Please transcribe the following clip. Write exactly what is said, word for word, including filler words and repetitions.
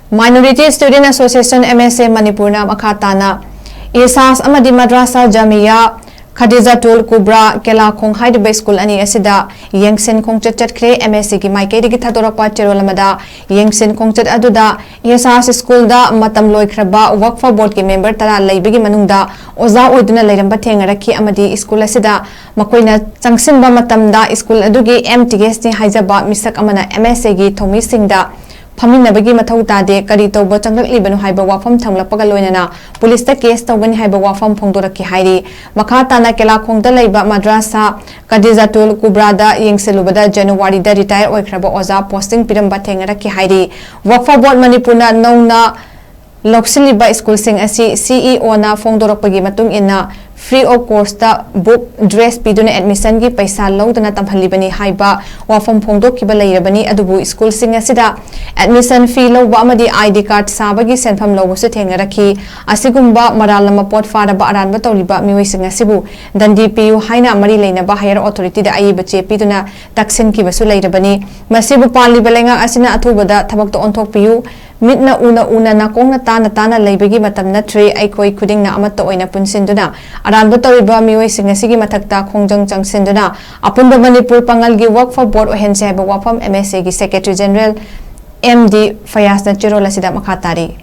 Minority Student Association, M S A, ꯃꯅꯤꯄꯨꯔꯅ ꯃꯈꯥ ꯇꯥꯅ ꯏꯍꯁꯥꯁ ꯑꯃꯗꯤ ꯃꯗ꯭ꯔꯥꯁꯥ ꯖꯥꯃꯤꯌꯥ ꯈꯗꯤꯖꯥꯇꯨꯜ ꯀꯨꯕ꯭ꯔꯥ ꯀꯦꯂꯥꯈꯣꯡ ꯍꯥꯏꯔꯤꯕ ꯁ꯭ꯀꯨꯜ ꯑꯅꯤ ꯑꯁꯤꯗ ꯌꯦꯡꯁꯤꯟ ꯈꯣꯡꯆꯠ ꯆꯠꯈ꯭ꯔꯦ꯫ M S A ꯒꯤ ꯃꯥꯏꯀꯩꯗꯒꯤ ꯊꯥꯗꯣꯔꯛꯄ ꯆꯦꯔꯣꯜ ꯑꯃꯗ ꯌꯦꯡꯁꯤꯟ ꯈꯣꯡꯆꯠ ꯑꯗꯨꯗ ꯏꯍꯁꯥꯁ ꯁ꯭ꯀꯨꯜꯗ ꯃꯇꯝ ꯂꯣꯏꯈ꯭ꯔꯕ ꯋꯛꯐ ꯕꯣꯔꯗꯀꯤ ꯃꯦꯝꯕꯔ ꯇꯔꯥ ꯂꯩꯕꯒꯤ ꯃꯅꯨꯡꯗ ꯑꯣꯖꯥ ꯑꯣꯏꯗꯨꯅ ꯂꯩꯔꯝꯕ ꯊꯦꯡꯅꯔꯛꯈꯤ ꯑꯃꯗꯤ ꯁ꯭ꯀꯨꯜ ꯑꯁꯤꯗ ꯃꯈꯣꯏꯅ ꯆꯪꯁꯤꯟꯕ ꯃꯇꯝꯗ ꯁ꯭ꯀꯨꯜ ꯑꯗꯨꯒꯤ M T S ꯅꯤ ꯍꯥꯏꯖꯕ ꯃꯤꯁꯛ ꯑꯃꯅ M S A ꯒꯤ ꯊꯧꯃꯤꯁꯤꯡꯗ ꯐꯝꯃꯤꯟꯅꯕꯒꯤ ꯃꯊꯧ ꯇꯥꯗꯦ, ꯀꯔꯤ ꯇꯧꯕ ꯆꯪꯂꯛꯂꯤꯕꯅꯣ ꯍꯥꯏꯕ ꯋꯥꯐꯝ ꯊꯝꯂꯛꯄꯒ ꯂꯣꯏꯅꯅ ꯄꯨꯂꯤꯁꯇ ꯀꯦꯁ ꯇꯧꯒꯅꯤ ꯍꯥꯏꯕ ꯋꯥꯐꯝ ꯐꯣꯡꯗꯣꯔꯛꯈꯤ ꯍꯥꯏꯔꯤ꯫ ꯃꯈꯥ ꯇꯥꯅ ꯀꯦꯂꯥꯈꯣꯡꯗ ꯂꯩꯕ ꯃꯗ꯭ꯔꯥꯁꯥ ꯀꯗꯤꯖꯥꯇꯨꯜ ꯀꯨꯕ꯭ꯔꯥꯗ ꯌꯦꯡꯁꯤꯜꯂꯨꯕꯗ ꯖꯅꯋꯥꯔꯤꯗ ꯔꯤꯇꯥꯌꯔ ꯑꯣꯏꯈ꯭ꯔꯕ ꯑꯣꯖꯥ ꯄꯣꯁꯇꯤꯡ ꯄꯤꯔꯝꯕ ꯊꯦꯡꯅꯔꯛꯈꯤ ꯍꯥꯏꯔꯤ꯫ ꯋꯛꯐ ꯕꯣꯔꯗ ꯃꯅꯤꯄꯨꯔꯅ ꯅꯧꯅ ꯂꯧꯁꯤꯜꯂꯤꯕ ꯁ꯭ꯀꯨꯜꯁꯤꯡ ꯑꯁꯤ C E O ꯅ ꯐꯣꯡꯗꯣꯔꯛꯄꯒꯤ ꯃꯇꯨꯡ ꯏꯟꯅ free of cost ꯇ book, dress ꯄꯤꯗꯨꯅ admission ꯒꯤ ꯄꯩꯁꯥ ꯂꯧꯗꯅ ꯇꯝꯍꯜꯂꯤꯕꯅꯤ ꯍꯥꯏꯕ ꯋꯥꯐꯝ ꯐꯣꯡꯗꯣꯛꯈꯤꯕ ꯂꯩꯔꯕꯅꯤ꯫ ꯑꯗꯨꯕꯨ ꯁ꯭ꯀꯨꯜꯁꯤꯡ ꯑꯁꯤꯗ admission fee ꯂꯧꯕ ꯑꯃꯗꯤ I D card ꯁꯥꯕꯒꯤ ꯁꯦꯟꯐꯝ ꯂꯧꯕꯁꯨ ꯊꯦꯡꯅꯔꯛꯈꯤ꯫ ꯑꯁꯤꯒꯨꯝꯕ ꯃꯔꯥꯜ ꯑꯃ ꯄꯣꯠ ꯐꯥꯔꯕ ꯑꯔꯥꯟꯕ ꯇꯧꯔꯤꯕ ꯃꯤꯑꯣꯏꯁꯤꯡ ꯑꯁꯤꯕꯨ ꯗꯟꯗꯤ ꯄꯤꯌꯨ ꯍꯥꯏꯅ ꯃꯔꯤ ꯂꯩꯅꯕ higher authority ꯗ ꯑꯏꯕ ꯆꯦ ꯄꯤꯗꯨꯅ ꯇꯛꯁꯤꯟꯈꯤꯕꯁꯨ ꯂꯩꯔꯕꯅꯤ꯫ ꯃꯁꯤꯕꯨ ꯄꯥꯜꯂꯤꯕ ꯂꯩꯉꯥꯛ ꯑꯁꯤꯅ ꯑꯊꯨꯕꯗ ꯊꯕꯛꯇ ꯑꯣꯟꯊꯣꯛꯄꯤꯌꯨ꯫ ꯃꯤꯠꯅ ꯎꯅ ꯎꯅ, ꯅꯥꯀꯣꯡꯅ ꯇꯥꯅ ꯇꯥꯅ ꯂꯩꯕꯒꯤ ꯃꯇꯝ ꯅꯠꯇ꯭ꯔꯦ꯫ ꯑꯩꯈꯣꯏ ꯈꯨꯗꯤꯡꯅ ꯑꯃꯠꯇ ꯑꯣꯏꯅ ꯄꯨꯟꯁꯤꯟꯗꯨꯅ ꯑꯔꯥꯟꯕ ꯇꯧꯔꯤꯕ ꯃꯤꯑꯣꯏꯁꯤꯡ ꯑꯁꯤꯒꯤ ꯃꯊꯛꯇ ꯈꯣꯡꯖꯪ ꯆꯪꯁꯤꯟꯗꯨꯅ ꯑꯄꯨꯟꯕ ꯃꯅꯤꯄꯨꯔ ꯄꯥꯉꯜꯒꯤ ꯋꯛꯐ ꯕꯣꯔꯗ ꯑꯣꯏꯍꯟꯁꯤ ꯍꯥꯏꯕ ꯋꯥꯐꯝ M S A ꯒꯤ Secretary General M D ꯐꯌꯥꯖꯅ ꯆꯦꯔꯣꯜ ꯑꯁꯤꯗ ꯃꯈꯥ ꯇꯥꯔꯤ꯫